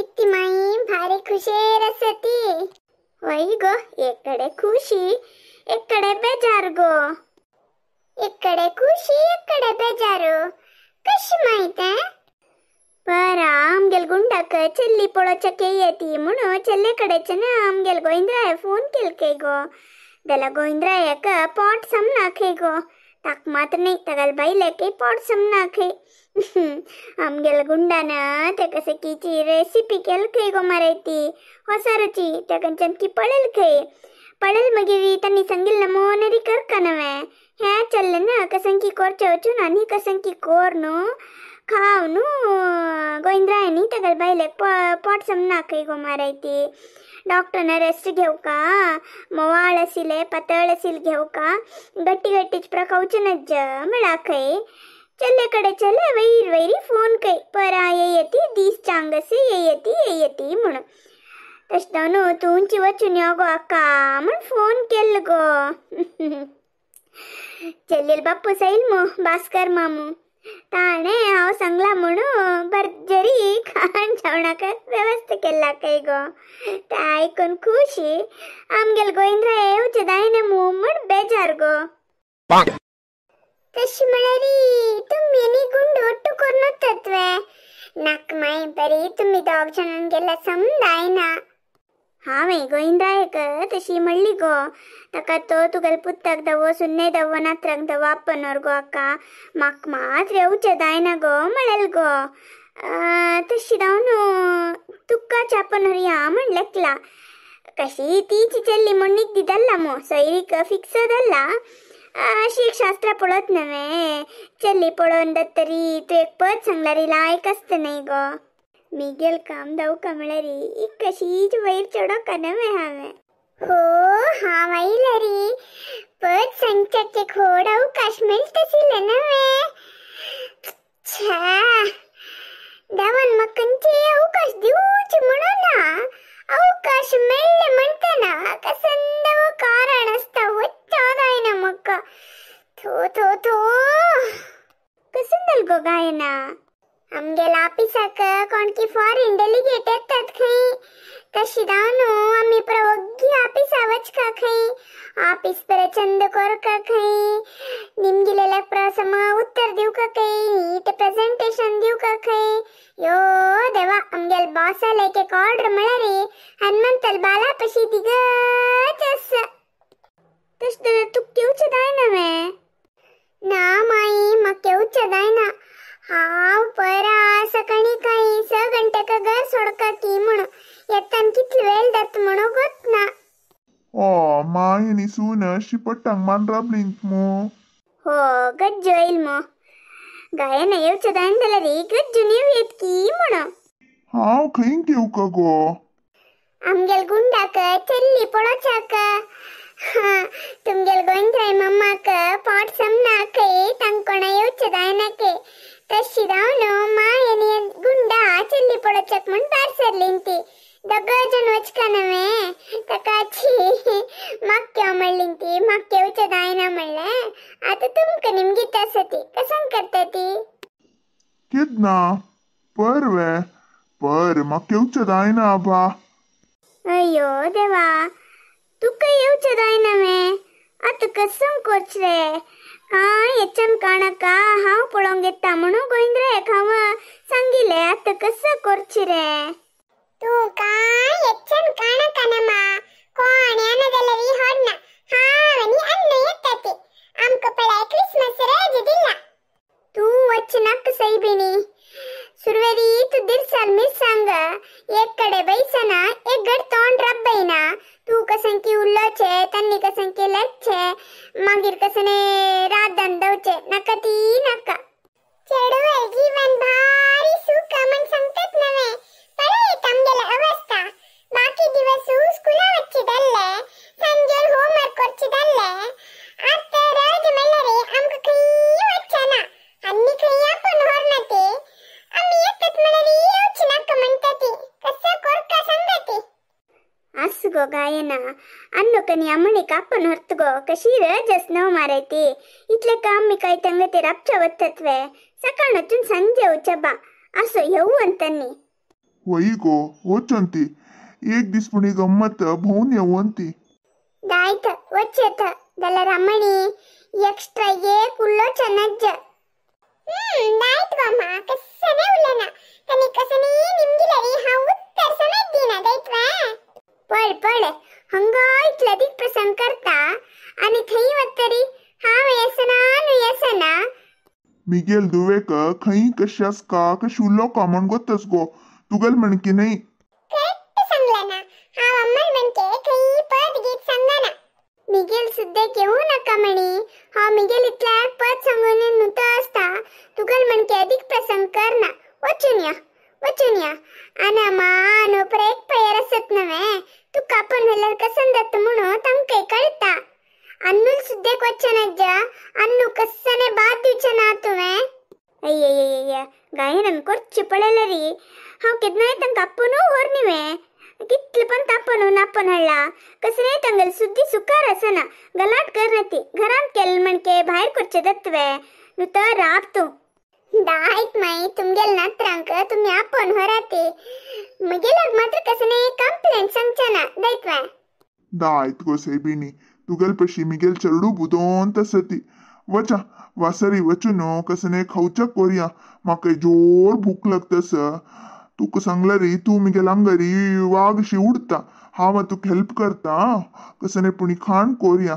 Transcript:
इत्ती माई भारी खुशेर आसती. हय गो, एक कडे खुशी एक कडे बेजार गो. एक कडे खुशी एक कडे बेजारू कशी माहित? परा आमगेल गुंडाक चेल्ली पळोवच्या येती म्हणून चेल्ले कडेच्यान आमगेल गोविंदराय फोन केल खंय गो. जाल्यार गोविंदरायाक पोट समना खंय गो. ताक मात्र न्ही तागेले बायलेकय पोट समना खंय. आमगेल गुंडान तेका सकीची रेसिपी केल खंय गो मरे ती होसारूची. तेकांच्यान की पळयल खंय. पळयल मागीर तांणी सांगिल्लें नमोनरी करका नवें हें चल्लें ना कसंकी करचें वचून आनी कसंकी कोर न्हू खाव न्हू. गोविंदरायानी तागेले बायलेक पोट समना खंय गो माराय ती. डॉक्टरने रेस्ट घेवका, मोवाळ आशिल्लें पातळ आशिल्लें घेवका, गट्टी गट्टीच प्रा खावचें नज्ज म्हळा खंय. चेल्ले कडेन चेले वयर वयरी फोन खंय परा येयती दीस चांग आसी येयती येयती म्हणून. तशें जावन न्हू तुमची वचून यो गो आका म्हूण फोन केल्लो गो. चेल्लेलो बापूस आयल मू भास्कर मामू. ताणें हांव सांगलां म्हणून भरजरी खाण जेवणाक वेवस्था केल्ला खंय गो. तें आयकून खुशी आमगेल गोविंदराय येवचें जायना मू म्हूण बेजार गो. तशें म्हळ्यार तुमी आनी गुंड ಒಟ್ಟು करून वतात नाक माय बरी तुमी दोग जाणांक गेल्यार समजायना. हांवें गोविंदरायक तशी म्हणली गो. ताका तो तुगेले पुताक दवो सुन्ने दवो नात्राक दवो आप्पनोर गो आका म्हाका मात येवचें जायना गो म्हणलें गो. तशी जावन तुका आप्पनोर या म्हण लेखला. कशी तीची चेल्ली म्हण निगदी जाल्ला मू सोयरीक फिक्स जाल्ला. अशी एक शास्त्रां पळोवत नवें चेल्ली पळोवन दत्तरी तूं एक पद सांगल्यार लायक आसता न्हय गो. मिगेल काम दावका म्हळ्यार एक कशीच वयर चडोवका नवें हांवें. हो हांव आयल्यारी पद सांगच्याक एक व्हड अवकाश मेळटाशिल्लें नवें. छ्या देवान म्हाका खंयचेय अवकाश दिवचे म्हणून ना. अवकाश मेळ्ळे म्हणटना कसंदव कारण आसता वच्चा जायना म्हाका. थो थो थो कसं जालें गो गायना? आमगेल्या ऑफिसाक कोणकी फॉरेन डेलिगेट येतात खंय. तशी जावन आमी पुरो वग्गी ऑफिसा वचका खंय. ऑफिस बरें चंद करका खंय. निमगिलेल्याक पुरो सम उत्तर दिवका खंय. नीट प्रेजेंटेशन दिवका खंय. यो देवा आमगेले बॉसाले एक एक ऑर्डर म्हळ्यार हनुमंतल बाला पशी दिगच आसा. तशें जाल्यार तुका येवचें जायना वे? ना माई म्हाका येवचें जायना. हांव परा सकाळीं कांय 6 घंट्याक घर सोडका की म्हणून येतान कितलो वेळ जाता म्हणून गोत ना. ओ माय आनी सून शिपट्टांक मान राबलींत मू. हो गज्जो येयल मू. गायना येवचें जायना जाल्यार गज्जून येवं येत की म्हणून. हांव खंय घेवका गो? आमगेल गुंडाक चेल्ली पळोवच्याक. तुमगेल गोविंदराय मम्माक पोट समना खंय तांकां कोणा येवचें जायना खंय. तशी जावन माय आनी गुंडा चेल्ली पळोवच्याक म्हूण भायर सरलीं ती. दोग जाण वचका नवें ताका छी म्हाका म्हणलीं ती म्हाका येवचें जायना म्हणलें. आतां तुमकां निमगीत आसा ती कसं करता ती? केन्ना परवे पर म्हाका येवचें जायना आबा. अय्यो देवा तुका येवचें जायना वे? आतां कसं करचें रे? कांय हेच्यान काणाका हांव पळोवंक येता म्हणून गोविंदरायाक हांव सांगिल्लें. आतां कसं करचें रे? तूं कांय हेच्यान काणाका ना मा. कोण येना जाल्यार हडना. हांव आनी अण्णा येता ती. आमकां पळय क्रिसमस रजा दिला. तूं वच नाका सैबिणी. सुरवेरी तूं दिरसाल मिरसांग एक कडे बैसना एक गड तोंड रब्बयना. तूं कसं की उल्लोचे तांणी कसं की लेखचे मागीर कसं रात दवचे नाका ती नाका. चेडवाल जीवन भारी सुख म्हण सांगतात नवें. पळयत आमगेली अवस्था. बाकी दिवस स्कुला वच्चे जाल्ले सांजेर होमवर्क करचे जाल्ले. आतां रजा मेळ्ळ्यार आमकां खंय वच्चें ना आनी खंय आपोवन व्हरना ती. आमी येतात म्हळ्यार येवचें नाका म्हणटा ती. कसं करका सांगा ती. आस गो गायना अन्नुकनी अम्मणीक ಅಪ್ಪನ ಹೊರ್ತುಗೋ ಕಶಿ ರಜಸ್ ನೋವು ಮಾರೈತಿ. ಇಟ್ಲೆ ಕಾಮಿ ಕಾಯ್ ತಂಗತಿ ರಪ್ಚ ಒತ್ತತ್ವೆ ಸಕಾಣ ಹೊತ್ತುನ್ ಸಂಜೆ ಉಚ್ಚಬ್ಬ ಅಸೋ ಯವ್ವು ಅಂತನ್ನಿ. वही गो वचून ती एक दीस पुणी गम्मत भोंवून येवन ती. दायत वचत जाल्यार रामणी एक्स्ट्रा एक उल्लो चनज्ज. दायत गो मा कसने उल्लना तनी कसने निमगिलरी हांव उत्तर समेत दिना दायत्वा. पळ पळ हंगा इतले अधिक प्रसंग करता आणि थंय वतरी हांव येसना नु येसना. मिगेल दुवेक खंय कशी आसका कशी उल्लो का म्हण गोतस गो तुगेल म्हणकी न्हय. करेक्ट सांगला ना हांव अम्मल म्हणके खंय पद गीत सांगना. मिगेल सुद्धा घेऊ नका म्हणी हांव मिगेल इतल्याक पद सांगून नुतो आसता तुगेल म्हणके अधिक प्रसंग करना. वचून या वचून या. आना मान एक पयर आसत नव्हे तुका आपण व्हेल्यार कसन जाता म्हणून तांकां कळटा. अन्नूल सुद्धा वचन अन्नू कसने बाद दिवचे ना तुवें. अय्यय्यय्य गायन कोरचे पळयलें री हांव केन्नाय तांकां आपोवन व्हर न्ही कितले पण तापन नापन हाडला कसले तांगेले सुद्दी सुखार आसना गलाट कर ती घरांत केले म्हणके भायर करचे दत्वे न्हू तर राब तूं. दायत माई तुमगेल नात्रांक तुमी आपोवन व्हराती म्हगेल्याक मात्र कसले कंप्लेंट सांगचे ना दायतवे. दायत गो सैबिणी तुगेल पशी मिगेल चेडू बुदोन तसती. वचा वासरी वचून कसने खावच्या कोरया म्हाका जोर भूक लागतस. तुका सांगला रे तूं मिगेल अंगारी वाग अशी उडता हांव तुका हेल्प करता कसने पुणी खाण कोरया.